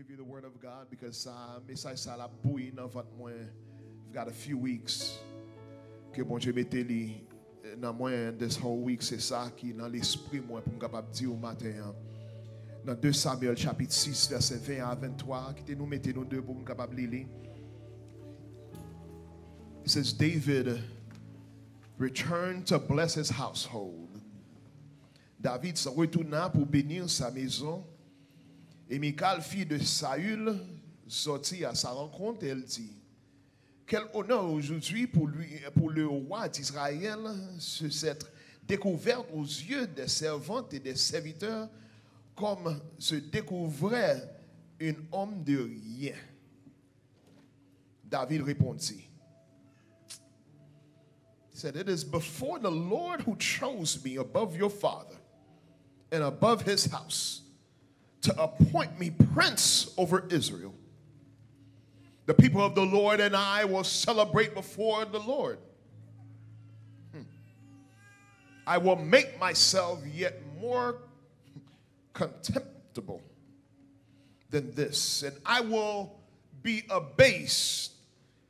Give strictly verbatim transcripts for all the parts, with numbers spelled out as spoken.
Give you the word of God because sa, mesaj sa l ap bouyi nan vant mwen. I've got a few weeks ke Bondye mete li, eh, nan mwen, and this whole week se sa ki nan lespri mwen pou m kapab di w maten an. Nan de Samyèl chapit sis vèsè ven a venntwa, kite nou mete nou debou pou m kapab li li. It says, David returned to bless his household. David sa retounen pou beni sa mezon. E Mikal, fille de Saül, sortit à sa rencontre et elle dit, Quel honneur aujourd'hui pour lui, pour le roi d'Israël, se s'être découvert aux yeux des servantes et des serviteurs comme se découvrait un homme de rien. David répondit, said, It is before the Lord who chose me above your father and above his house to appoint me prince over Israel. The people of the Lord and I will celebrate before the Lord. Hmm. I will make myself yet more contemptible than this, and I will be abased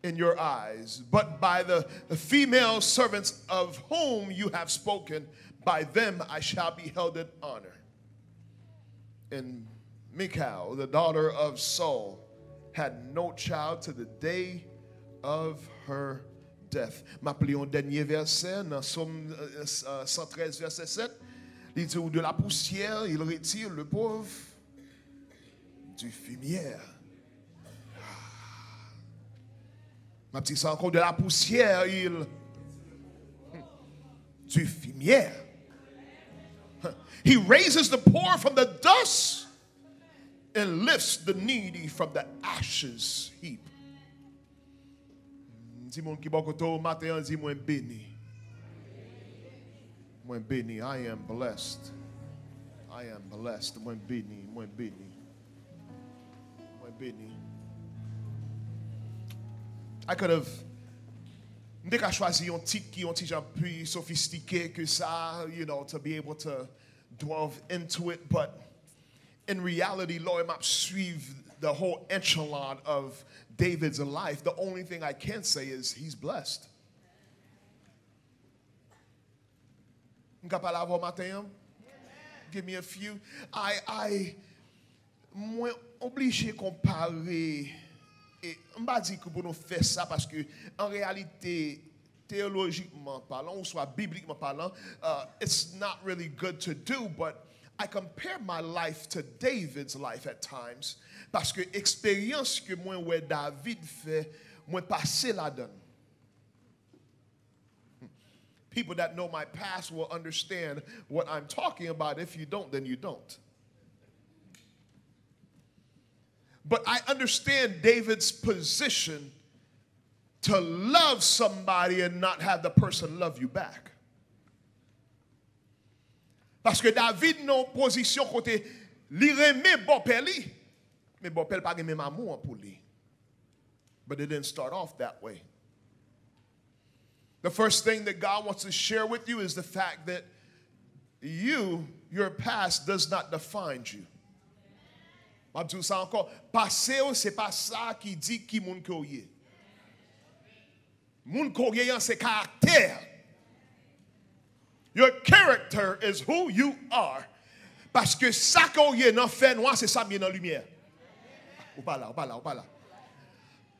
in your eyes, but by the female servants of whom you have spoken, by them I shall be held in honor. And Michal, the daughter of Saul, had no child to the day of her death. M ap li yon dènye vèsè nan Sòm, eh, eh, san trèz, vèsè sèt. Li di, ou de la poussière, il retire le pauvre du fumier. M ap di sa ankò, de la poussière, il, du fumier. He raises the poor from the dust and lifts the needy from the ashes heap. Di moun ki bò kote w maten an, di, mwen beni. Mwen beni. I am blessed. I am blessed. Mwen beni. Mwen beni. Mwen beni. I could have, m te ka chwazi yon tit ki yon ti jan pi sofistike ke sa, you know, to be able to delve into it, but in reality, lè m ap swiv the whole echelon of David's life, the only thing I can say is he's blessed. M ka pale avè w maten an? Give me a few. I, I, mwen oblije konpare, e m pa di ke pou nou fè sa, paske an reyalite, teyolojikman palan, oswa biblikman palan, uh, it's not really good to do, but I compare my life to David's life at times, paske eksperyans ke mwen wè David fè, mwen pase ladan l. People that know my past will understand what I'm talking about. If you don't, then you don't. But I understand David's position to love somebody and not have the person love you back. Paske David nan yon pozisyon kote li renmen bòpè li, men bòpè l pa gen menm amou an pou li. But it didn't start off that way. The first thing that God wants to share with you is the fact that you, your past does not define you. M ap di w sa ankò, pase w se pa sa ki di ki moun ke w ye. Moun ke w ye an se karaktè. Your character is who you are. Paske sa ke w ye nan fènwa, se sa m ye nan limyè. Ou pa la, ou pa la, ou pa la.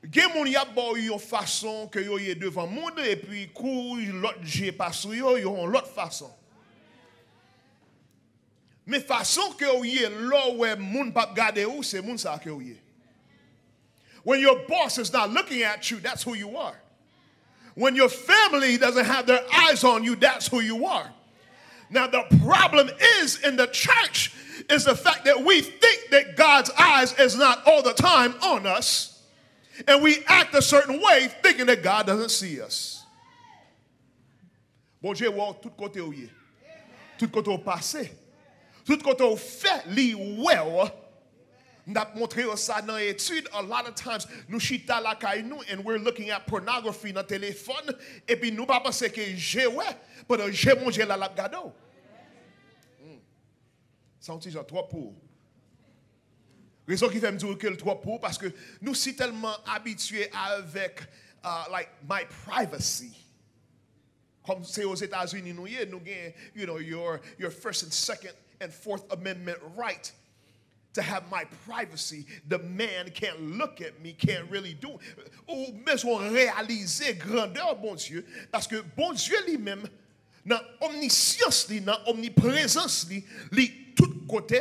Gen moun y ap ba w yon fason ke yo ye devan moun, epi kou lòt je pa sou yo, yo yon lòt fason. Men fason ke w ye lè w wè moun p ap gade w, se moun sa a ke w ye. When your boss is not looking at you, that's who you are. When your family doesn't have their eyes on you, that's who you are. Now, the problem is in the church is the fact that we think that God's eyes is not all the time on us, and we act a certain way thinking that God doesn't see us. Bondye wè w tout kote w ye. Tout kote w pase. Tout kote w fè, li wè w. M t ap montre yo sa nan etid. A lot of times, nou chita lakay nou and we're looking at pornography nan telefòn, epi nou pa panse ke je wè, pandan je Bondye la, l ap gade w. Hmm. Sa yon ti jan twòp pou ou. Rezon ki fè m di w ke l twòp pou ou, paske nou si tèlman abitye avèk, uh, like, my privacy. Kòm se Ozetazini nou ye, nou gen, you know, your, your first and second and fourth amendment right to have my privacy. The man can't look at me, can't really do. Ou bezwen reyalize grandè Bondye, paske Bondye li menm, nan omnisyans li, nan omniprezans li, li tout kote.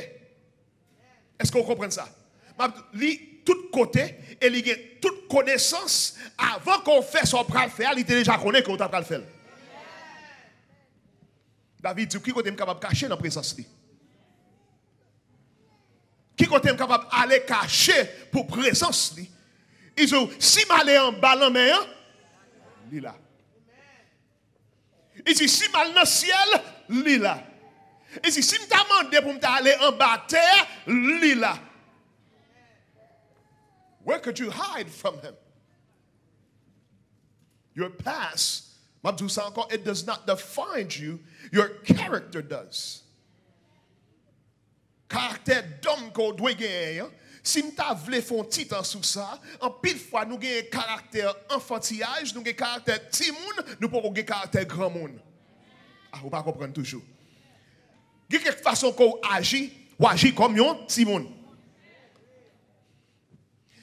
Èske w konprann sa? M ap, li tout kote e li gen tout konesans. Avan ke w fè sa w pral fè a, li te deja konnen ke w ta pral fè l. David di, "Ki kote m kapab kache nan prezans li? Ki kote m kapab ale kache pou prezans li?" Li di, "Si m ale anba lanmè an, li la." Li di, "Si m al nan syèl, li la." Li di, "Si m ta mande pou m ta ale anba tè a, li la." Where could you hide from him? Your past, m ap di w sa ankò, it does not define you, your character does. Karaktè dòm ke w dwe genyen an, si m ta vle fè yon ti tan sou sa, anpil fwa nou genyen karaktè anfantiyaj, nou gen karaktè timoun, nou poko gen karaktè granmoun. Ah, ou pa konprann toujou. Gen kèk fason ke w aji, w aji kòm yon timoun.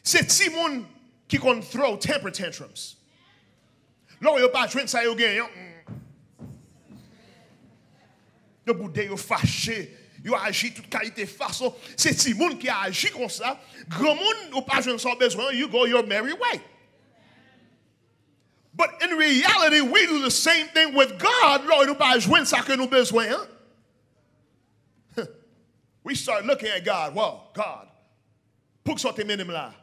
Se timoun ki konn throw temper tantrums. Lè yo pa jwenn sa yo genyen an, yo boude, yo fache, yo aji tout kalite fason. Se timoun ki aji konsa. Granmoun, ou pa jwenn sa w bezwen, you go your merry way. But in reality, we do the same thing with God. Lè nou pa jwenn sa ke nou bezwen an, we start looking at God. Well, God, poukisa w te mennen m la?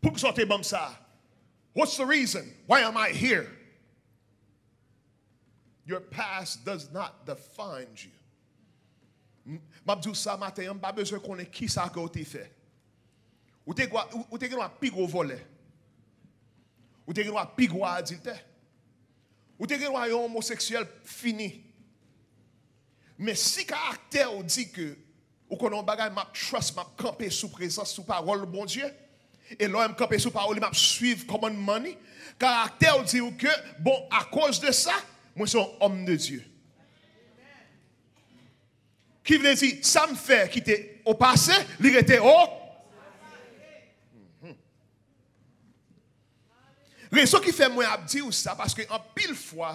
Poukisa w te ban m sa? What's the reason? Why am I here? Your past does not define you. M, m ap di w sa maten an, m pa bezwen konnen kisa ke w te fè. Ou te gwa, ou, ou te gen dwa pi gwo vòlè. Ou te gen dwa pi gwo adiltè. Ou te gen dwa yon omoseksyèl fini. Men si karaktè w di ke ou konnen yon bagay, m ap trust, m ap kanpe sou prezans, sou pawòl Bondye. E lè w wè m kanpe sou pawòl li, m ap swiv kòmandman li. Karaktè w di w ke, bon, akoz de sa, mwen se yon homme de Dieu. Ki vle di, sa m fè ki te o pase, li rete o. Rezon ki fè mwen ap di w sa, paske anpil fwa,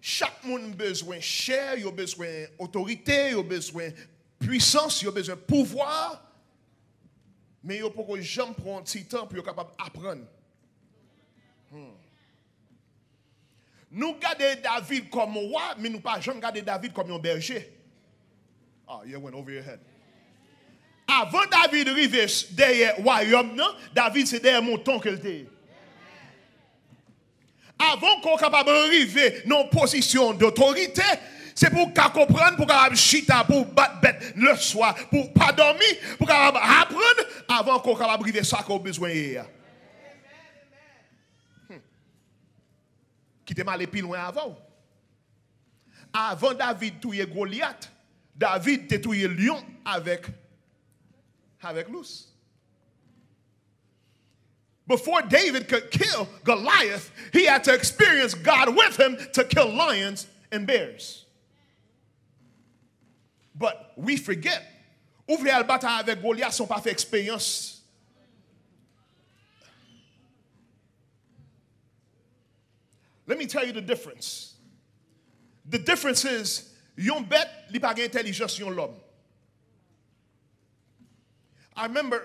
chak moun bezwen chè, yo bezwen otorite, yo bezwen pwisans, yo bezwen pouvwa, men yo poko janm pran yon ti tan pou yo kapab aprann. Hmm. Nou gade David kòm wa, men nou pa janm gade David kòm yon bèje. Ah, you went over your head. Avan David rive s-, dèyè wayòm nan, David se dèyè mouton ke l te ye. Avan ke w kapab rive nan yon pozisyon dotorite, se pou w ka konprann, pou w kapab chita, pou w bat bèt lèswa, pou w pa dòmi, pou w kapab aprann, avan ke w kapab rive sa ke w bezwen ye a. Hmm. Kite m ale pi lwen avè w. Avan David touye Golyat, David te touye lyon avèk, avèk lous. Before David could kill Goliath, he had to experience God with him to kill lions and bears. But we forget. Ou vle al batay avèk Golyat san w pa fè eksperyans. Let me tell you the difference. The difference is, yon bèt, li pa gen entèlijans yon lòm. I remember,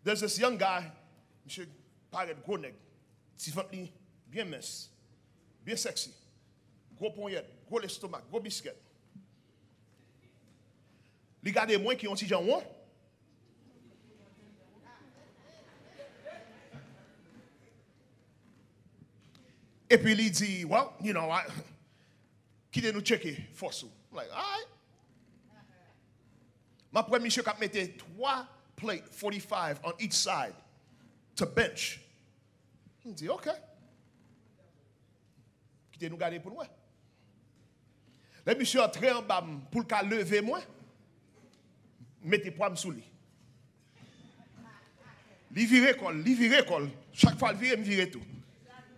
there's this young guy, misye parèt gwo nèg, ti vant li byen mens, byen sexy, gwo ponyèt, gwo lestomak, gwo biskèt. Li gade mwen ki yon ti jan won. Epi li di, "Well, you know, I, kite nou tcheke fòs ou." I'm like, "All right." M ap wè misye k ap mete twa plate forty-five on each side to bench. M di, "Ok." Kite nou gade pou n wè. Lè misye antre anba m pou l ka leve mwen, mete pwa m sou li. Li vire kò l, li vire kò l. Chak fwa l vire, m vire tou.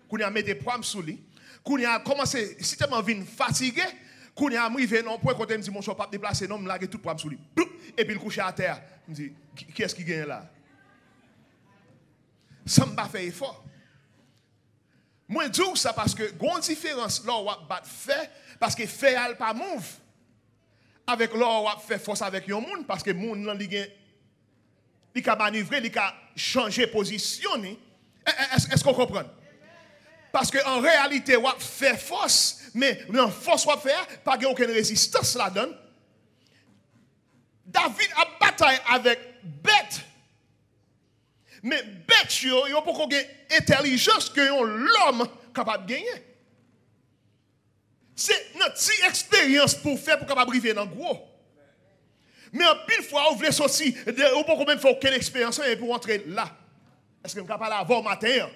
Kounye a, m mete pwa m sou li. Kounye a, kòmanse sitèlman vin fatige. Kounye a, m rive nan yon pwen kote m di, monchè, w p ap deplase non, m lage tout pwa m sou li. Ploup! Epi l kouche atè a. M di, "Ki- kiyès ki genyen la?" San m pa fè efò. Mwen di w sa paske gon diferans lè w ap bat fè, paske fè a l pa move. Avèk lè w ap fè fòs avèk yon moun, paske moun nan li gen, li ka manevre, li ka chanje pozisyon li. È- è- Èske w konprann? Paske an reyalite w ap fè fòs, men nan fòs w ap fè a, pa gen okenn rezistans ladan l. David ap batay avèk bèt. Men bèt yo, yo poko gen entèlijans ke yon lòm kapab genyen. Se nan ti eksperyans pou w fè pou w kapab rive nan gwo. Men anpil fwa, ou vle soti, de- ou poko menm fè okenn eksperyans, epi w antre la. Èske m ka pale avè w maten an?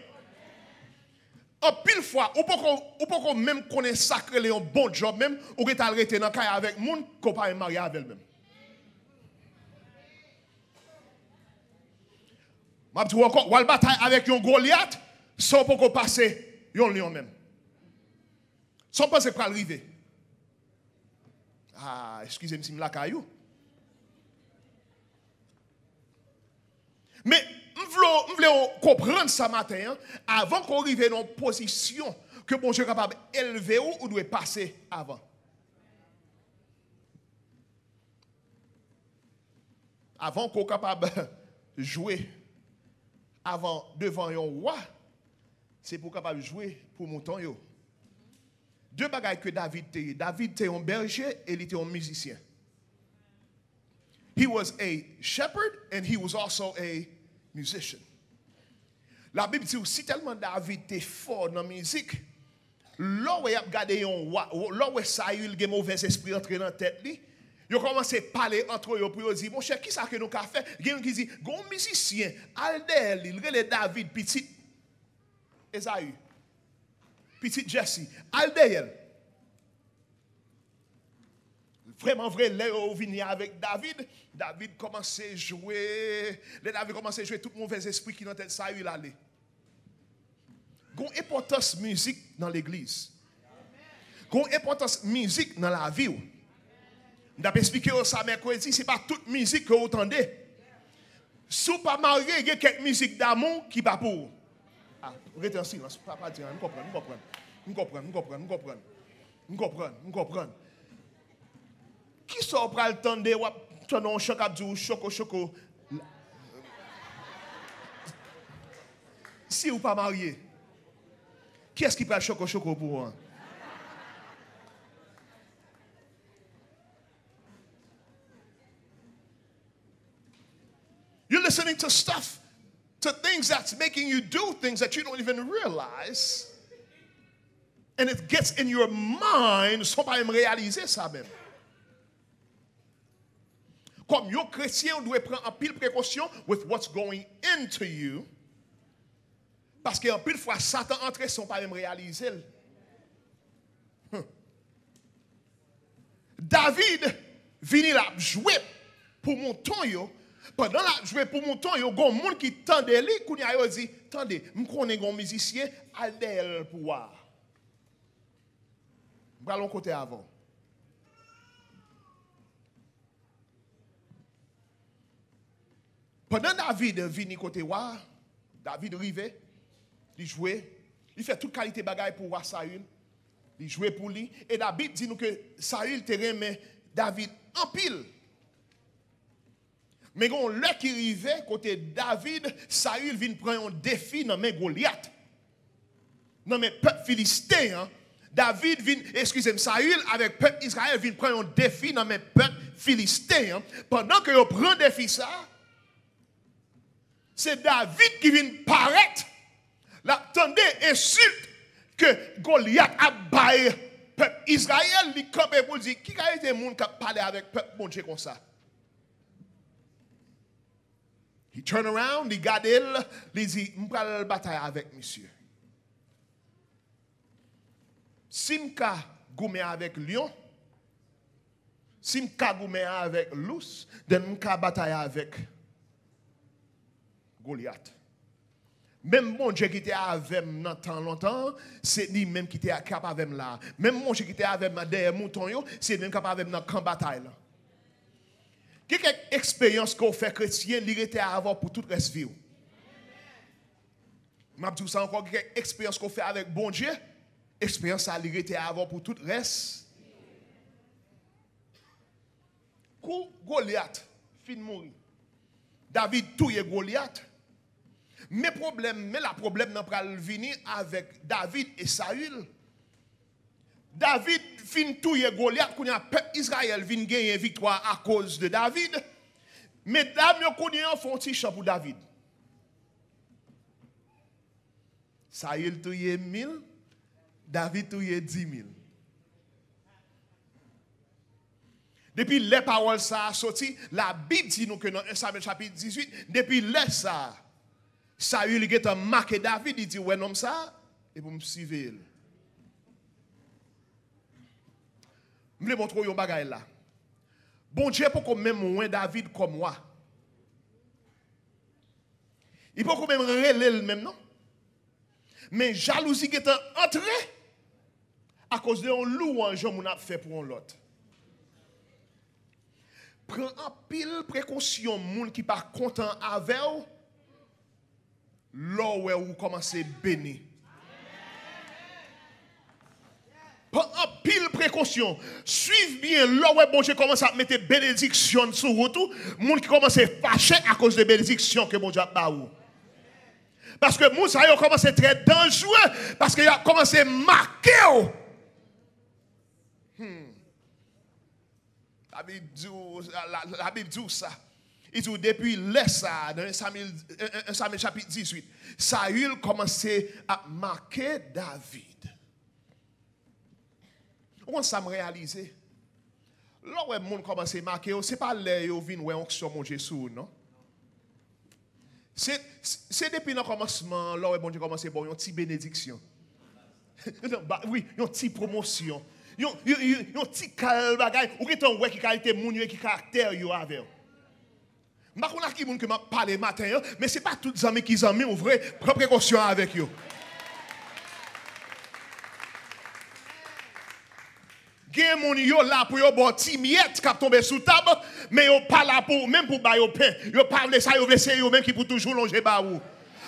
Anpil fwa, ou poko, ou poko menm konnen sa k rele yon bon djòb menm, ou gentan al rete nan kay avèk moun ke w pa menm marye avè l menm. M ap di w ankò, w al batay avèk yon Golyat san w poko pase yon lyon menm. Sa w panse k pral rive? Ah, eskize m si m lakay ou. Men, m vle, m vle w konprann sa maten an, avan ke w rive nan yon pozisyon ke Bondye kapab elve w, ou dwe pase avan. Avan ke w kapab jwe avan devan yon wa, se pou w kapab jwe pou mouton yo. De bagay ke David te ye. David te yon bèje e li te yon mizisyen. He was a shepherd and he was also a musician. Labib di w, sitèlman David te fò nan mizik, lè w wè y ap gade yon wa, lè w wè Sayil gen movèzespri antre nan tèt li, yo kòmanse pale antre yo pou yo di, "Monchè, kisa ke nou ka fè?" Gen youn ki di, "Gen yon mizisyen, al dèyè li, l rele David, pitit Ezayi, pitit Jèsi, al dèyè l." Vrèman vre, lè yo vini avèk David, David kòmanse jwe. Lè David kòmanse jwe, tout movèzespri ki nan tèt Sayil ale. Gon enpòtans mizik nan legliz. Gon enpòtans mizik nan lavi w. M t ap eksplike w sa mèkredi, se pa tout mizik ke w tande. Si w pa marye, gen kèk mizik damou ki pa pou ou. Ah, rete an silans, pa, pa di anyen. M konprann, m konprann. M konprann, m konprann, m konprann. M konprann, m konprann. Kisa w pral tande, w ap tande yon chan k ap di w choko choko. Si w pa marye, kiyès ki pral choko choko pou ou an? You're listening to stuff, to things that's making you do things that you don't even realize. And it gets in your mind, san w pa menm reyalize sa menm. Kòm yon kretyen, ou dwe pran anpil prekosyon with what's going into you. Paske anpil fwa, Satan antre san w pa menm reyalize l. David vini l ap jwe pou mouton yo. Pandan l ap jwe pou mouton yo, gon moun ki tande li, kounye a yo di, "Tande, m konnen gon mizisyen, al dèyè l pou wa a." M pral yon kote avè w. Pandan David vini kote wa a, David rive, li jwe, li fè tout kalite bagay pou wa Sayil, li jwe pou li. E Labib di nou ke Sayil te renmen David anpil. Men gen yon lè ki rive kote David, Sayil vin pran yon defi nan men Golyat. Nan men pèp Filisten an, David vin, eskize m, Sayil avèk pèp Izrayèl vin pran yon defi nan men pèp Filisten an. Pandan ke yo pran defi sa a, se David ki vin parèt. L ap tande ensilt ke Golyat ap bay pèp Izrayèl. Li kanpe pou l di, "Ki kalite moun k ap pale avèk pèp Bondye konsa?" He turn around, li gade l, li di, "M pral batay avèk misye. Si m ka goumen avèk lyon, si m ka goumen avèk lous, then m ka batay avèk Golyat. Menm Bondye ki te avè m nan tan lontan an, se li menm ki te k ap avè m la a. Menm Bondye ki te avè m nan dèyè mouton yo, se li menm k ap avè m nan kan batay lan. Gen kèk eksperyans ke w fè kretyen, li rete avè w pou tout rès vi w. M ap di w sa ankò, gen kèk eksperyans ke w fè avèk Bondye, eksperyans sa a, li rete avè w pou tout rès. Kou Golyat fin mouri, David touye Golyat. Men pwoblèm, men la pwoblèm nan pral vini avèk David e Sayil. David fin touye Golyat, kounye a pèp Izrayèl vin genyen viktwa akoz de David. Medam yo kounye a fè yon ti chan pou David. Sayil touye mil, David touye dimil. Depi lè pawòl sa a soti, Labib di nou ke nan en Samyèl chapit dizuit, depi lè sa a, Sayil li gentan make David, li di, "W wè nonm sa a, e pou m siveye l." M vle montre w yon bagay la. Bondye poko menm wen David kòm wa. Li poko menm rele l menm non. Men jalouzi gentan antre akoz de yon lwanj yon moun ap fè pou yon lòt. Pran anpil prekosyon moun ki pa kontan avè w lè w wè ou kòmanse beni. Pran anpil prekosyon. Swiv byen lè w wè Bondye kòmanse ap mete benediksyon sou wout ou, moun ki kòmanse fache akoz de benediksyon ke Bondye ap ba ou. Paske moun sa yo kòmanse trè danjere, paske y ap kòmanse make w. Hmm. Labib di w, la, la, Labib di w sa. Li di w depi lè sa a, nan en Samyèl, en, en, en Samyèl chapit dizuit, Sayil kòmanse ap make David. Ou konn sa m reyalize? Lè w wè moun kòmanse make w, se pa lè yo vin wè onksyon Bondye sou ou, non. Se, se depi nan kòmansman an, lè w wè Bondye kòmanse ba w yon ti benediksyon. Ba, wi, yon ti pwomosyon. Yon, yon, yon, yon ti kal bagay. Ou gentan wè ki kalite moun yo ye, ki karaktè yo avè w. M pa konn ak ki moun ke m ap pale maten an, men se pa tout zanmi ki zanmi w vre. Pran prekosyon avèk yo. Gen moun yo la pou yo ba w ti myèt k ap tonbe sou tab, men yo pa la pou ou menm pou ba yo pen. Yo pa vle sa, yo vle se yo menm ki pou toujou lonje ba ou.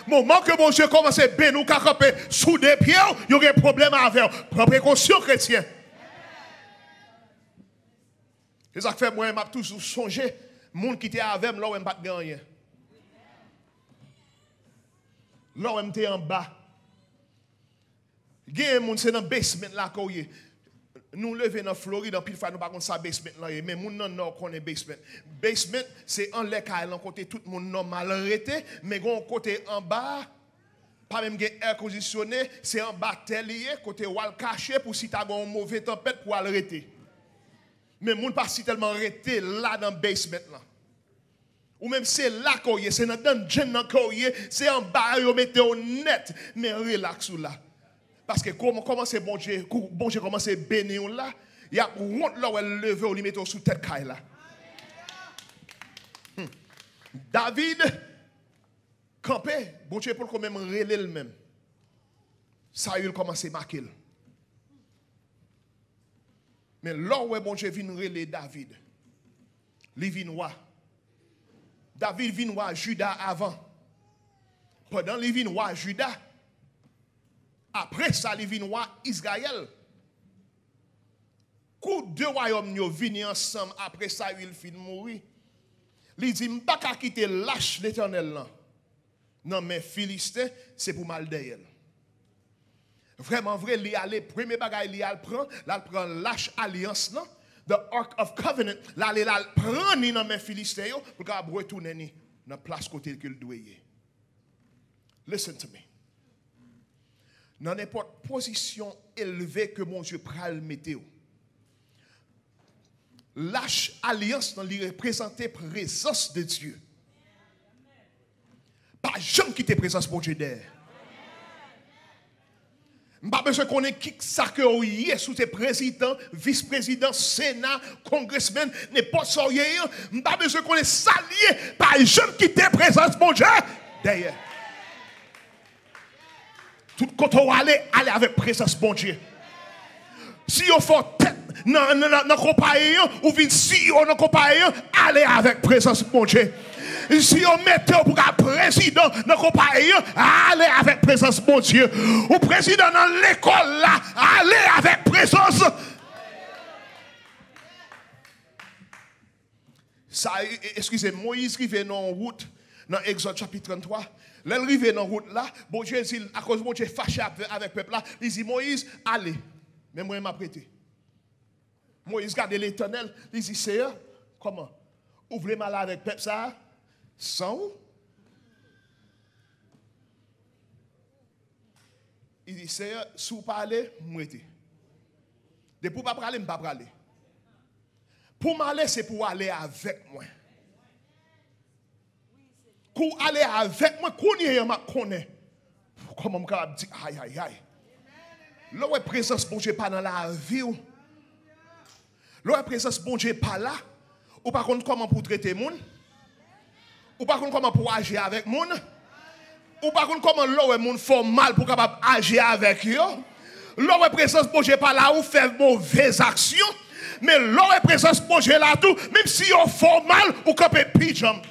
Moman ke Bondye kòmanse beni w, ka kanpe sou de pye w, yo gen pwoblèm avè w. Pran prekosyon, kretyen. Se sa k fè mwen, m ap toujou sonje moun ki te avè m lè w wè m pa t gen anyen. Lè w wè m te anba. Gen moun, se nan basement la ke w ye. Nou leve nan Florid, anpil fwa nou pa konn sa basement lan ye, men moun nan Nò konnen basement. Basement, se anlè kay lan kote tout moun nòmal rete, men gen yon kote anba a, pa menm gen air conditionné, se anba tè li ye, kote w al kache pou si ta gen yon move tanpèt pou w al rete. Men moun pa si tèlman rete la nan basement lan. Ou menm se la ke w ye, se nan dungeon nan ke w ye, se anba a yo mete w nèt, men relax ou la. Paske kòm, kòmanse Bondye, kou Bondye kòmanse beni w la, y ap wont lè w wè l leve w, li mete w sou tèt kay la. Hmm. David kanpe, Bondye poko menm rele l menm. Sayil kòmanse make l. Men lè w wè Bondye vin rele David, li vin wa. David vin wa Jida avan. Pandan li vin wa Jida, apre sa, li vin wa Izrayèl. Kou de wayòm yo vini ansanm apre Sayil fin mouri, li di, "M pa ka kite lach Letènèl lan nan men Filisten, se pou m al dèyè l." Vrèman vre, li ale, premye bagay li al pran, l al pran lach alyans lan, the Ark of Covenant, l ale, l al pran ni nan men Filisten yo, pou l kapab retounen ni nan plas kote ke l dwe ye. Listen to me. Nan nenpòt pozisyon elve ke Bondye pral mete w, lach alyans lan, li reprezante prezans de Dye. Pa janm kite prezans Bondye dèyè. M pa bezwen konnen ki sa ke w ye, si w se prezidan, vis prezidan, sena, congressman, nenpòt sa w ye an, m pa bezwen konnen sa l ye, pa janm kite prezans Bondye dèyè. Tout kote w ale, ale avèk prezans Bondye. Si yo fè w tèt nan, nan, nan, nan konpayi an, ou vin C E O nan konpayi an, ale avèk prezans Bondye. Si yo mete w pou ka prezidan nan konpayi an, ale avèk prezans Bondye. Ou prezidan nan lekòl la, ale avèk prezans. Sa, e, e, eskize, Moyiz rive nan yon wout nan Egzòd chapit tranntwa. Lè l rive nan wout la, Bondye di l, akoz Bondye fache ap-, avèk pèp la, li di, Moyiz, ale. Men mwen, m ap rete. Moyiz gade Letènèl, li di, Seyè, kòman? Ou vle m ale avèk pèp sa a san ou? Li di, Seyè, si w pa ale, m rete. Depi w pa prale, m pa prale. Pou m ale, se pou w ale avèk mwen. Kou w ale avèk mwen, kounye a m ap konnen kòman m kapab di, ay, ay, ay. Lè w wè prezans Bondye pa nan lavi w, lè w wè prezans Bondye pa la, ou pa konn kòman pou w trete moun. Ou pa konn kòman pou w aji avèk moun. Ou pa konn kòman lè w wè moun fè w mal pou w kapab aji avèk yo. Lè w wè prezans Bondye pa la, ou fè move aksyon. Men lè w wè prezans Bondye la tou, menm si yo fè w mal, ou kanpe pi djanm.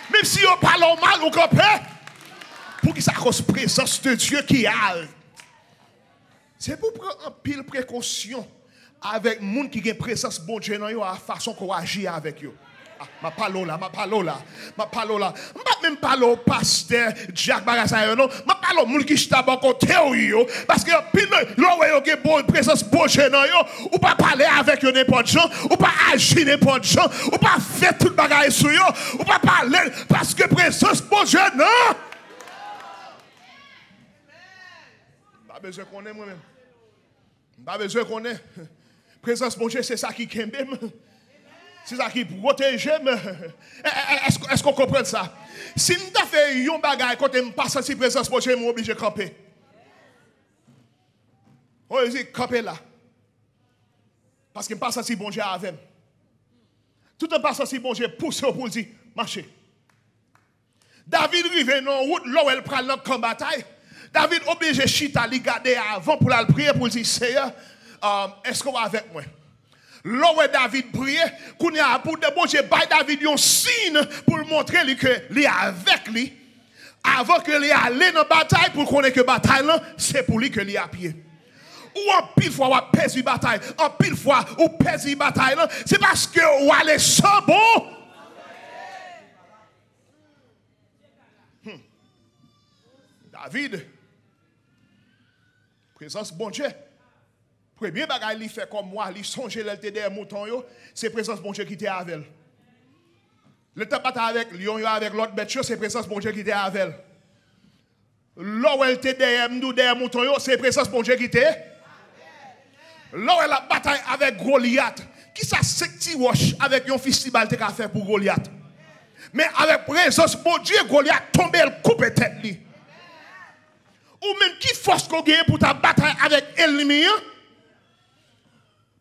Menm si yo pale w mal, ou kanpe. Poukisa? Akoz prezans de Dye ki a Se pou w pran anpil prekosyon avèk moun ki gen prezans Bondye nan yo, a fason ke w aji avèk yo. Ah, m ap pale w la, m ap pale w la, m ap pale w la. M p ap menm pale w pastè, dyak, bagay sa yo non. M ap pale w moun ki chita bò kote w yo. Paske anpil nan, lè w wè yo gen bon, prezans Bondye nan yo, ou pa pale avèk yo nenpòt jan, ou pa aji nenpòt jan, ou pa fè tout bagay sou yo, ou pa pale, paske prezans Bondye nan. M pa bezwen konnen mwen menm. M pa bezwen konnen. Prezans Bondye, se sa ki kenbe m. Se sa ki pwoteje m. E, e, e, èske, èske w konprann sa? Si m ta fè yon bagay kote m pa santi prezans Bondye, m oblije kanpe. Oblije kanpe la. Paske m pa santi Bondye avè m. Toutan m pa santi Bondye pouse w pou l di, mache. David rive nan wout, lè w wè l pral nan kan batay. David oblije chita, li gade avan pou l al priye, pou l di, Seyè, um, èske w avèk mwen? Lè w wè David priye, kounye a, pou Bondye bay David yon siy pou l montre li ke li avèk li, avan ke li ale nan batay, pou l konnen ke batay lan, se pou li ke li ap ye. Ou anpil fwa w ap pèdi batay, anpil fwa ou pèdi batay lan, se paske w ale san bon. Hmm. David, prezans Bondye. Premye bagay li fè kòm wa, li sonje lè l te dèyè mouton yo, se prezans Bondye ki te avè l. Lè l t ap batay avèk lyon yo, avèk lòt bèt yo, se prezans Bondye ki te avè l. Lè w wè l te dèyè, m di w dèyè mouton yo, se prezans Bondye ki te. Lè w wè l ap batay avèk Golyat, kisa senk ti wòch avèk yon fistibal te ka fè pou Golyat? Men avèk prezans Bondye, Golyat tonbe, l koupe tèt li. Ou menm, ki fòs ke w genyen pou w ta batay avèk ènmi an?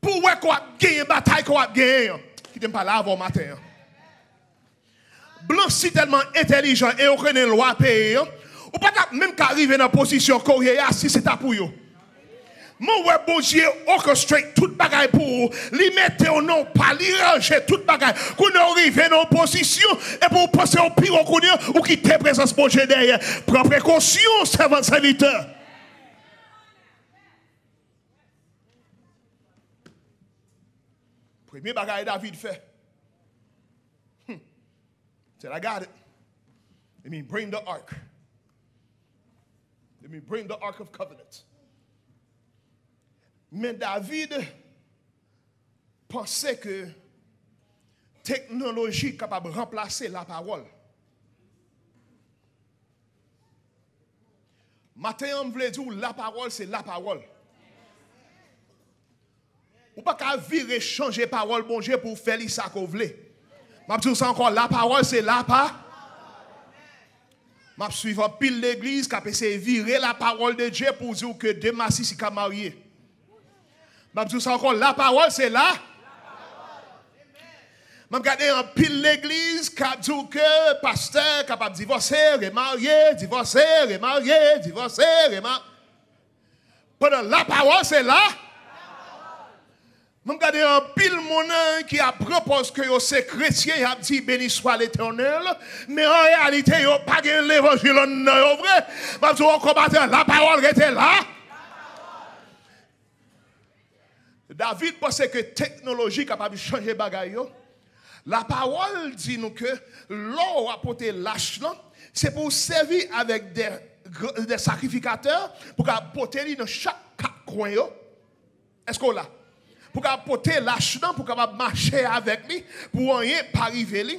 Pou w wè ke w ap genyen batay ke w ap genyen an. Kite m pale avè w maten an. Blan si tèlman entèlijan e yo konnen lwa peyi an, ou pa t ap menm ka rive nan pozisyon ke w ye a si se ta pou yo. Men w wè Bondye orchestrate tout bagay pou ou. Li mete w nan yon pa, li ranje tout bagay. Kounye a w rive nan yon pozisyon, epi w panse w pi wo kounye a, ou kite prezans Bondye dèyè. Pran prekosyon, sèvant, sèvitè. Premye bagay David fè, hmm, se, I got it. Let me bring the ark. Let me bring the ark of covenant. Men David panse ke teknoloji kapab ranplase lapawòl. Maten an, m vle di w, lapawòl se lapawòl. Ou pa ka vire chanje pawòl Bondye pou w fè li sa ke w vle. M ap di w sa ankò, lapawòl se lapa. M ap swiv anpil legliz k ap eseye vire lapawòl de Dye pou w di w ke demen a sisi ka marye. M ap di w sa ankò, lapawòl se la. M ap gade anpil legliz k ap di w ke pastè kapab divòse, remarye, divòse, remarye, divòse, remarye. Pandan lapawòl se la. M ap gade anpil moun ki ap pran pòz ke yo se kretyen, y ap di, "Béni soit l'Éternel," men an reyalite, yo pa gen levanjil anndan yo vre. M ap di w ankò maten, lapawòl rete la. David panse ke teknoloji kapab chanje bagay yo. Lapawòl di nou ke lè w ap pote lach lan, se pou w sèvi avèk de, de sakrifikatè pou ka pote li nan chak kat kwen yo. Èske w la? Pou ka pote lach lan, pou kapab mache avèk li, pou anyen pa rive li.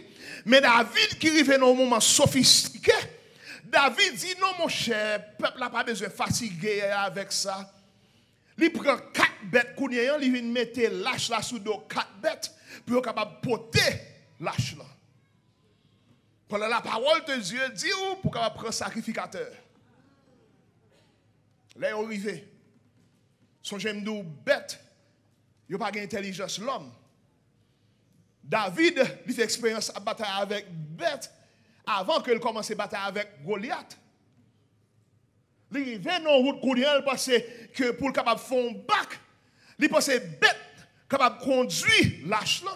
Men David ki rive nan yon moman sofistike, David di, "Non, monchè, pèp la pa bezwen fatige avèk sa." Li pran kat bèt kounye a, li vin mete lach la sou do kat bèt pou yo kapab pote lach lan. Pandan lapawòl de Dye di w pou kapab pran sakrifikatè. Lè yo rive, sonje m di w bèt, yo pa gen entèlijans lòm. David, li fè eksperyans ap batay avèk bèt avan ke l kòmanse batay avèk Golyat. Li rive nan wout kounye a, li panse ke pou l kapab fè yon bak, li panse bèt kapab kondui lach lan.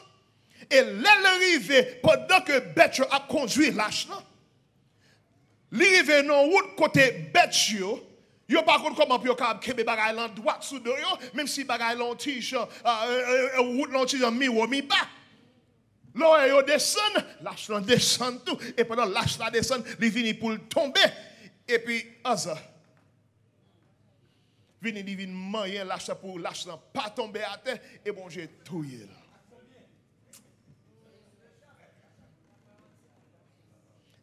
E lè l rive, pandan ke bèt yo ap kondui lach lan, li rive nan wout kote bèt yo, yo pa konn kòman pou yo kapab kenbe bagay lan dwat sou do yo, menm si bagay lan yon ti jan, a, e, e, e, wout lan yon ti jan miwo miba. Lè w wè yo desann, lach lan desann tou. E pandan lach la desann, li vini pou l tonbe. Epi Uza vini, li vin manyen lach la pou lach lan pa tonbe atè, e Bondye touye l.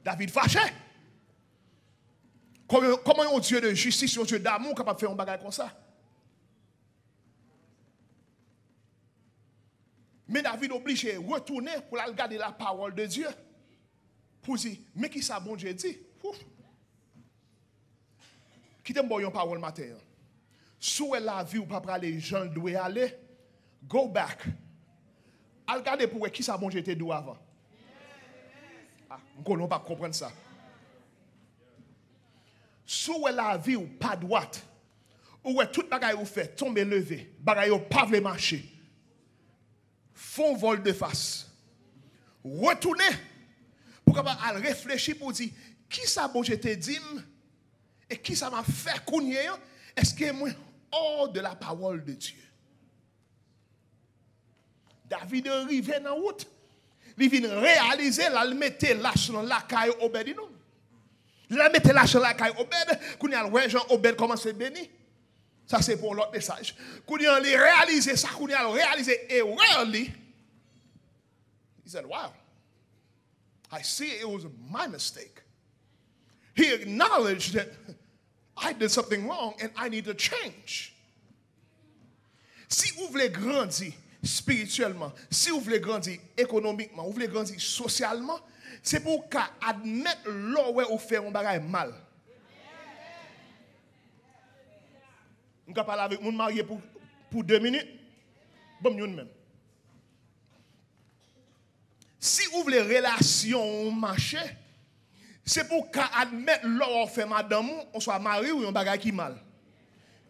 David fache. Kòman, kòman yon Dye de jistis, yon Dye damou kapab fè yon bagay konsa? Men David oblije retounen pou l al gade lapawòl de Dye. Pou di, men kisa Bondye di. Ouf. Kite m ba w yon pawòl maten an. Si w wè lavi w pa prale jan l dwe ale, go back. Al gade pou w wè kisa Bondye te di w avan. Ah, m konnen w p ap konprann sa. Si w wè lavi w pa dwat, ou wè tout bagay ou fè tonbe leve, bagay yo pa vle mache, fè yon volte face. Retounen pou kapab al reflechi pou di, kisa Bondye te di m e kisa m ap fè kounye a? Èske mwen hors de la parole de Dieu? David rive nan wout. Li vin reyalize l al mete lach lan lakay Obed Edom. Lè l mete lach lan lakay Obed, kounye a l wè jan Obed kòmanse beni. Sa se pou yon lòt mesaj. Kounye a li reyalize sa, kounye a l reyalize erè li. He said, "Wow, I see it was my mistake." He acknowledged that I did something wrong and I need to change. Si ou vle grandi espirityèlman, si ou vle grandi ekonomikman, ou vle grandi sosyalman, se pou w ka admèt lè w wè ou fè yon bagay mal. M ka pale avèk moun marye pou, pou de minit? Ban m youn menm. Si ou vle relasyon w mache, se pou w ka admèt lè w fè madanm ou, oswa mari w, yon bagay ki mal.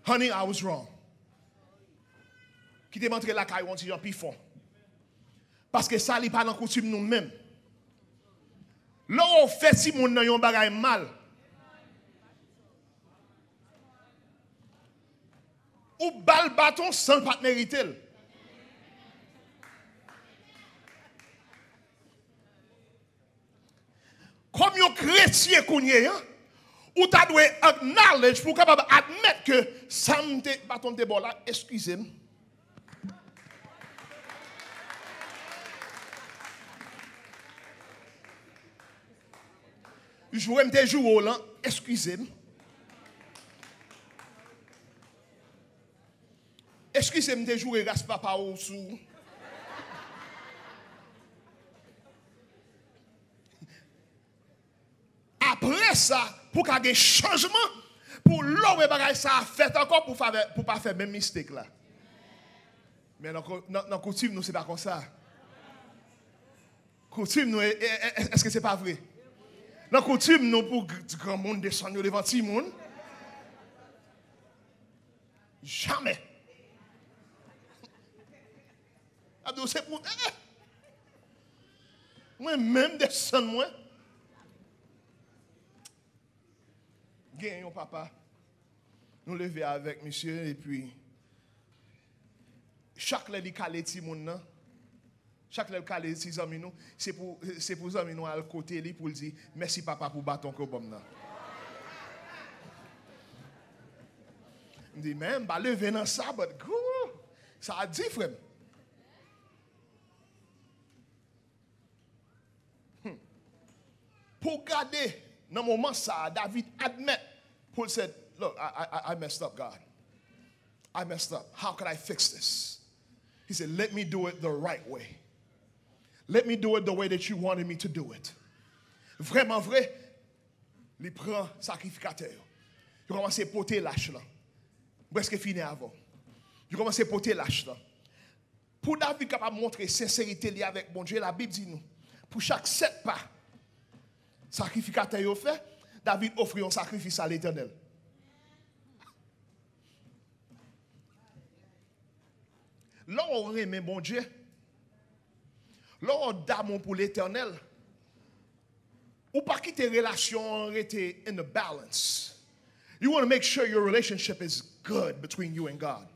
Honey, I was wrong. Kite m antre lakay ou yon ti jan pi fon. Paske sa, li pa nan koutim nou menm. Lè w fè timoun nan yon bagay mal, ou ba l baton san l pa t merite l. Kòm yon kretyen kounye a, ou ta dwe acknowledge pou w kapab admèt ke sa m te, baton m te ba w la, eskize m. Joure m te joure w lan, eskize m. Eskize m te joure ras papa w sou ou. Apre sa, pou ka gen chanjman, pou lè w wè bagay sa a fèt ankò, pou favè, pou pa fè menm mistake la. Men nan, nan, nan koutim nou, se pa konsa. Koutim nou, e, e, e, èske se pa vre? Nan koutim nou, pou gr- granmoun desann yo devan timoun, jamè. Ap di w se pou, eh, mwen menm desann mwen. Gen yon papa, nou leve avèk misye, epi chak lè li kale timoun nan, chak lè l kale ti zanmi nou, se pou, se pou zanmi nou al kote li pou l di, "Mèsi papa pou baton ke w ban m nan." M di, "Men, m pa leve nan sa, but gwo, sa a di, frè m." Hmm. Pou w gade, nan moman sa a, David admèt pou l se, "Look, I, I, I messed up, God. I messed up. How can I fix this?" He said, "Let me do it the right way. Let me do it the way that you wanted me to do it." Vrèman vre, li pran sakrifikatè yo. Yo kòmanse pote lach lan. M prèske fini avè w. Yo kòmanse pote lach lan. Pou David kapab montre senserite li avèk Bondye, Labib di nou, pou chak sèt pa sakrifikatè yo fè, David ofri yon sakrifis a Letènèl. Lè w renmen Bondye, lè w damou pou Letènèl, ou pa kite relasyon an rete in the balance. You want to make sure your relationship is good between you and God.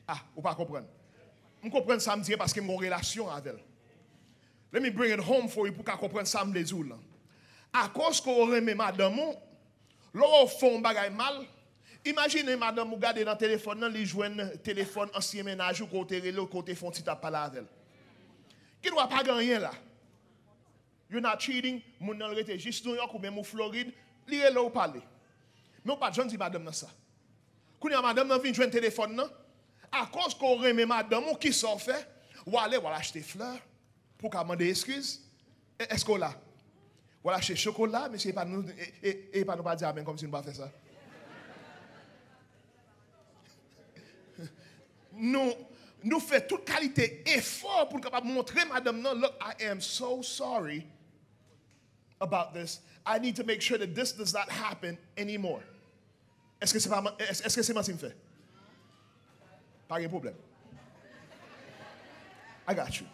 Ah, ou pa konprann. M konprann sa m di an paske m gon relasyon avè l. Let me bring it home for you pou w ka konprann sa m vle di w lan. Akoz ke w renmen madanm ou, lè w fè yon bagay mal, imajine madanm ou gade nan telefòn nan, li jwenn telefòn ansyen mennaj ou ke w te rele, ke w te fè yon ti tap pale avè l. Gen dwa pa gen anyen la. You're not cheating, moun nan rete jis New York ou menm ou Florid, li rele w pale. Men w pa t janm di madanm nan sa. Kounye a madanm nan vin jwenn telefòn nan, akoz ke w renmen madanm ou, kisa w fè? W ale, w al achte flè pou w ka mande eskiz. E, èske w la? W al achte chokola, mesye, e pa nou, e, e, e pa nou pa di amèn kòmsi nou pa fè sa. Nou, nou fè tout kalite efò pou n kapab montre madanm nan, "Look, I am so sorry about this. I need to make sure that this does not happen anymore." Èske se pa man- èske, èske se manti m fè? Pa gen pwoblèm. I got you.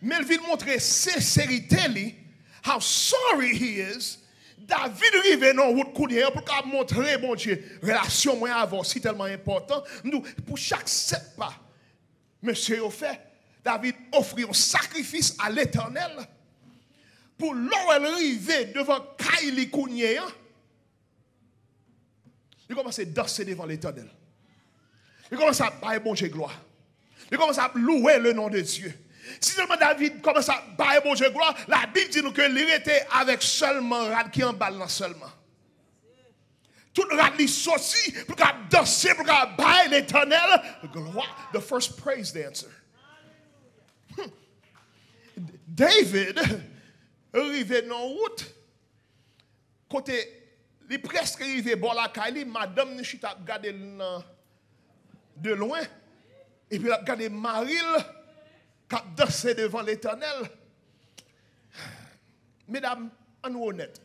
Men l vin montre senserite li, how sorry he is. David rive nan wout kounye a pou l ka montre Bondye, "Relasyon mwen avè w si tèlman enpòtan." M di w, pou chak sèt pa mesye yo fè, David ofri yon sakrifis a Letènèl. Pou lè w wè l rive devan kay li kounye a, li kòmanse danse devan Letènèl. Li kòmanse ap bay Bondye glwa. Li kòmanse ap louwe le non de Dye. Si sèlman David kòmanse ap bay Bondye glwa, Labib di nou ke li rete avèk sèlman rad ki anba l nan sèlman. Tout rad li soti pou l ka danse, pou l ka bay Letènèl glwa. The first praise dancer. Hmm. David rive nan wout kote li prèske rive bò lakay li, madanm li chita ap gade l nan de lwen, epi l ap gade mari l k ap danse devan Letènèl. Medam, ann onèt.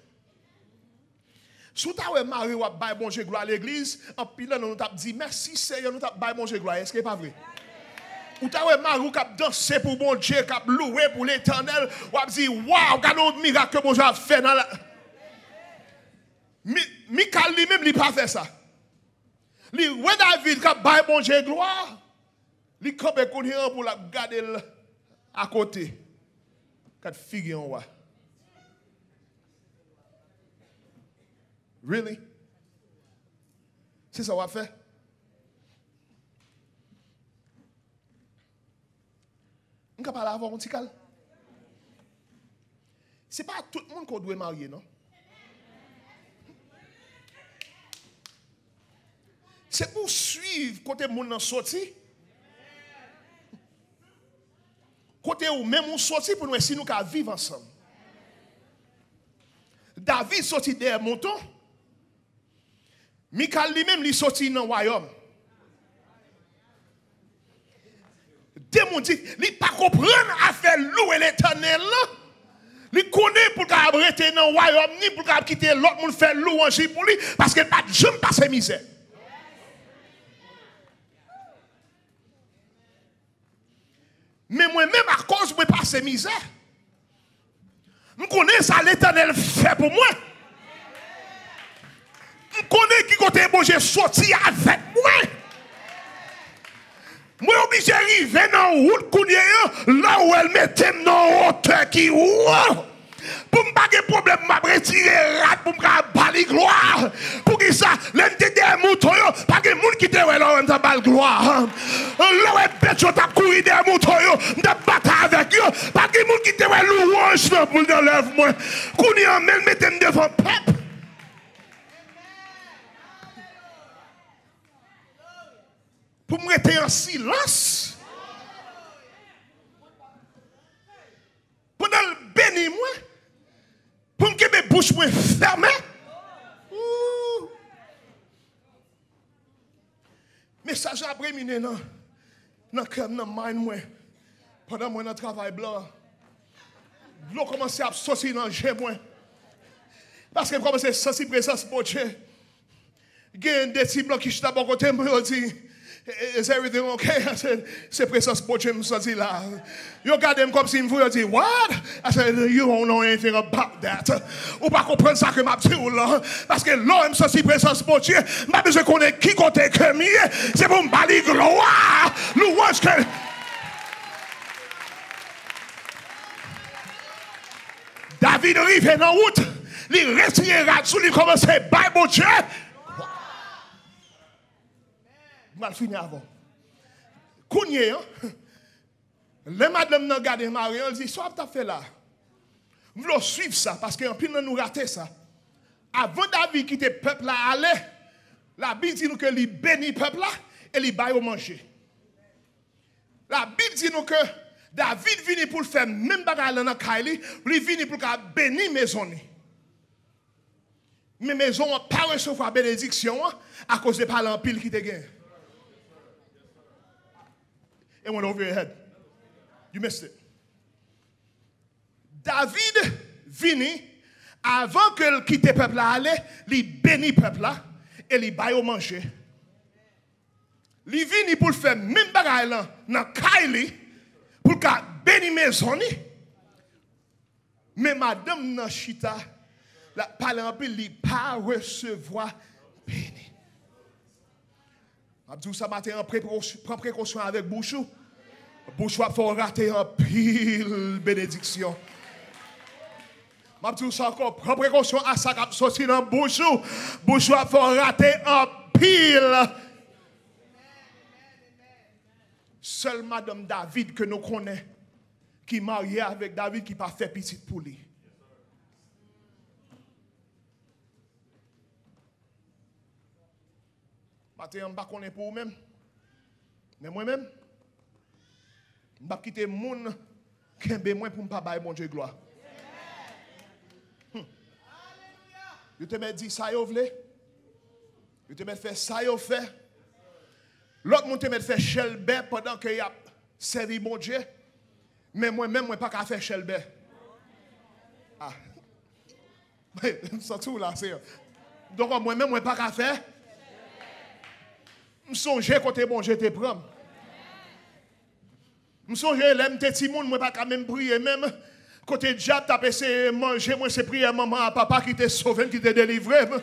Si w ta wè mari w ap bay Bondye glwa legliz, anpil nan nou, nou t ap di, "Mèsi, Seyè," nou t ap bay Bondye glwa. Èske pa vre? Ou ta wè mari w k ap danse pou Bondye, k ap louwe pou Letènèl, w ap di, "Waw, gade yon mirak ke Bondye ap fè nan la." Mi, Mikal li menm, li pa fè sa. Li wè David k ap bay Bondye glwa, li kanpe kounye a pou l ap gade l akote. Gad figi yon wa. Really? Se sa w ap fè? M ka pale avè w yon ti kal? Se pa tout moun ke w dwe marye, non. Se pou w swiv kote moun nan soti, kote ou menm ou soti, pou n wè si nou ka viv ansanm. David soti dèyè mouton. Mikal li menm, li soti nan wayòm. Demen w di, li pa konprann afè louwe Letènèl lan. Li konnen pou l kapab rete nan wayòm ni, pou l kapab kite lòt moun fè lwanj li pou li, paske l pa t janm pase mizè. Men mwen menm, akoz mwen pase mizè, m konnen sa Letènèl fè pou mwen. M konnen ki kote Bondye soti avèk mwen. Mwen oblije rive nan wout kounye a, la w wè l mete m nan wotè ki wo. Pou m pa gen pwoblèm, m ap retire rad pou m ka ba li glwa. Poukisa? Lè m te dèyè mouton yo, pa gen moun ki te wè lè w wè m t ap ba l glwa. Lè w wè bèt yo t ap kouri dèyè mouton yo, m t ap batay avèk yo, pa gen moun ki te wè louwanj nan, nan lèv mwen. Kounye a, men l mete m devan pèp. Pou m rete an silans. Pandan l beni mwen, pou m kenbe bouch mwen fèmen. Ooh. Mesaj la ap riminen nan, nan kè m, nan mind mwen. Pandan mwen nan travay blan, dlo kòmanse ap soti nan je mwen. Paske m kòmanse santi prezans Bondye. Gen de ti blan ki chita bò kote m, yo di, "Is everything okay?" I said, "Se prezans Bondye m santi la." Yo gade m kòmsi m fou, yo di, "What?" I said, "You don't know anything about that." Ou pa konprann sa ke m ap di w lan. Paske lè m santi prezans Bondye, m pa bezwen konnen ki kote ke m ye. Se pou m ba li glwa, louwanj ke David rive nan wout, li retire rad sou li, kòmanse bay Bondye. M pral fini avè w. Kounye a, lè madanm nan gade mari an, l di, "Sa w ap t ap fè la?" M vle w swiv sa, paske anpil nan nou rate sa. Avan David kite pèp la ale, Labib di nou ke li beni pèp la e li ba yo manje. Labib di nou ke David vini pou l fè menm bagay la nan kay li, li vini pou l ka beni mezon li. Men mezon an pa resevwa benediksyon an akoz de pale anpil ki te gen. It went over your head. You missed it. David vini, avan ke l kite pèp la ale, li beni pèp la e li ba yo manje. Li vini pou l fè menm bagay lan nan kay li, pou l ka beni mezon li. Men madanm nan chita, l ap pale anpil, li pa resevwa beni. M ap di w sa maten an, pran prekosyon avèk bouch ou. Bouch ou ap fè w rate anpil benediksyon. M ap di w sa ankò, pran prekosyon a sa k ap soti nan bouch ou. Bouch ou ap fè w rate anpil. Sèl madanm David ke nou konnen ki marye avèk David ki pa fè pitit pou li. Maten an, m pa konnen pou ou menm, men mwen menm, m p ap kite moun kenbe mwen pou m pa bay Bondye glwa. Hmm. Yo te mèt di sa yo vle. Yo te mèt fè sa yo fè. Lòt moun te mèt fè chèlbè pandan ke y ap sèvi Bondye. Men mwen menm, mwen pa ka fè chèlbè. Ah. M santi w la, Seyè. Donk, mwen menm, mwen pa ka fè. M sonje kote Bondye te pran m. M sonje lè m te timoun, mwen pa ka menm priye menm. Kote dyab t ap eseye manje mwen, se priyè manman ak papa ki te sove m, ki te delivre m.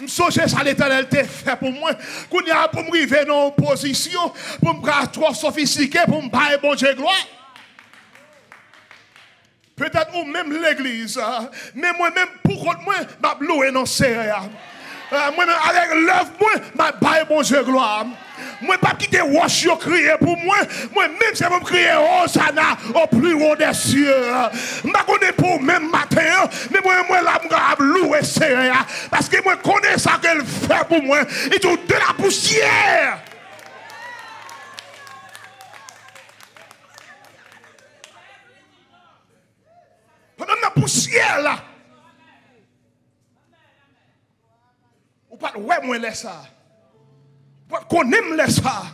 M sonje sa Letènèl te fè pou mwen. Kounye a, pou m rive nan yon pozisyon, pou m pa twò sofistike, pou m bay Bondye glwa. Petèt ou menm legliz, men mwen menm pou kont mwen, m ap louwe non Seyè a. Mwen menm avèk lèv mwen, m ap bay Bondye glwa. Mwen p ap kite wòch yo kriye pou mwen. Mwen menm se pou m kriye Hosanna au plus haut des cieux. M pa konnen pou ou menm maten an, men mwen, mwen la, m kapab louwe Seyè a. Paske mwen konnen sa ke l fè pou mwen. Li di w de la poussière. Pandan m nan pousyè la, ou pa t wè mwen lè sa a. Ou pa t konnen m lè sa a.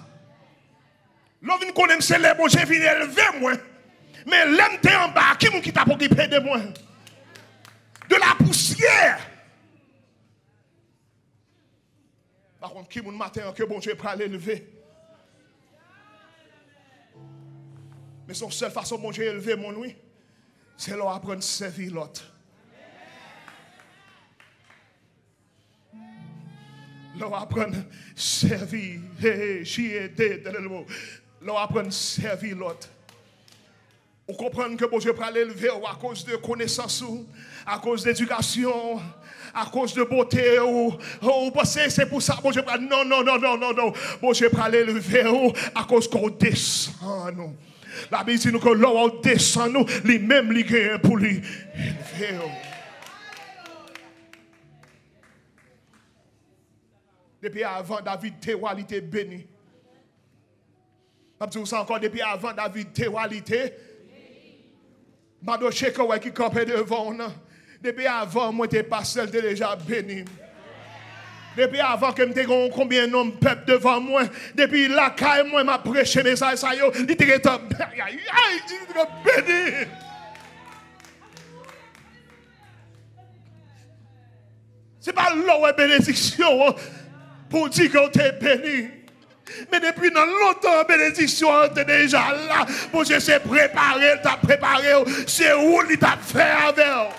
Lè w vin konnen m se lè Bondye vin elve mwen. Men lè m te anba, ki moun ki t ap okipe de mwen? De la poussière. Pa kont ki moun maten an ke Bondye pral elve. Men se yon sèl fason Bondye elve moun, wi. Se lè w aprann sèvi lòt. Lè w aprann sèvi, he, he, chi, e, de, de, de, de, lè w aprann sèvi lòt. Ou konprann ke Bondye pral elve w akoz de konesans ou, akoz de edikasyon w, akoz de bote ou. Ou panse se pou sa Bondye pral, non, non, non, non, non, non. Bondye pral elve w akoz ke w desann ou. Labib di nou ke lè w desann ou, li menm li genyen pou li elve w. Depi avan David te wa, li te beni. M ap di w sa ankò, depi avan David te wa, li te. Madoche ke w wè ki kanpe devan w nan. Depi avan mwen te pastè, l te deja beni m. Depi avan ke m te gen yon konbyen nonm pèp devan mwen, depi lakay mwen m ap preche mesaj sa yo, li te gentan, ay, ay, ay, li te gentan beni. Se pa lè w wè benediksyon an pou w di ke w te beni. Men depi nan lontan, benediksyon an te deja la. Bondye se prepare l t ap prepare w. Se ou li t ap fè avè w.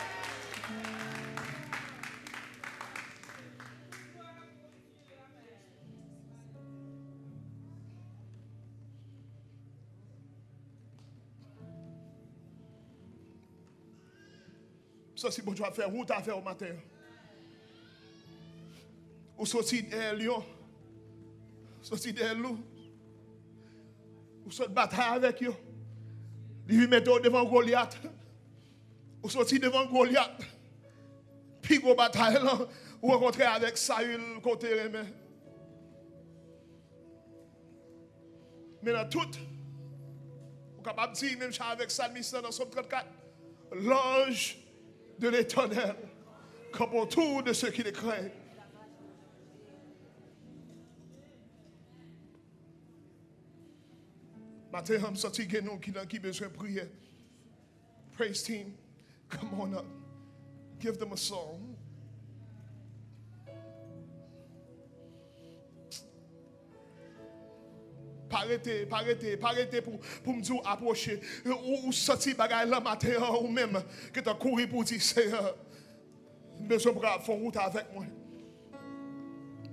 M santi Bondye ap fè wout avè w maten an. Ou soti dèyè lyon, soti dèyè lou, ou sot batay avèk yo. Li vin mete w devan Golyat. Ou soti devan Golyat. Pi gwo batay lan, ou rankontre avèk Sayil ke w te renmen. Men nan tout, ou kapab di, menm jan avèk salmis lan nan Sòm trannkat, l'ange de l'Éternel campe autour de ceux qui le craignent. Maten an, m santi gen nou ki, ki bezwen priyè. Praise team, come on up. Give them a song. Pa rete, pa rete, pa rete pou, pou m di w apwoche. Ou, ou santi bagay lan maten an, ou menm ki ta kouri pou w di, Seyè, m bezwen pou w fè wout avèk mwen.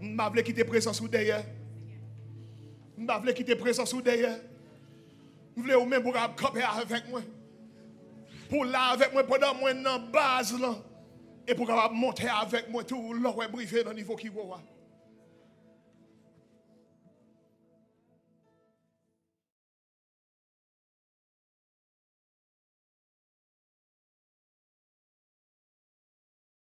M pa vle kite prezans ou dèyè. M pa vle kite prezans ou dèyè. M vle ou menm pou w kapab kanpe avèk mwen. Pou w la avèk mwen pandan mwen nan baz lan. E pou w kapab monte avèk mwen tou lè w wè m rive nan nivo ki wo a.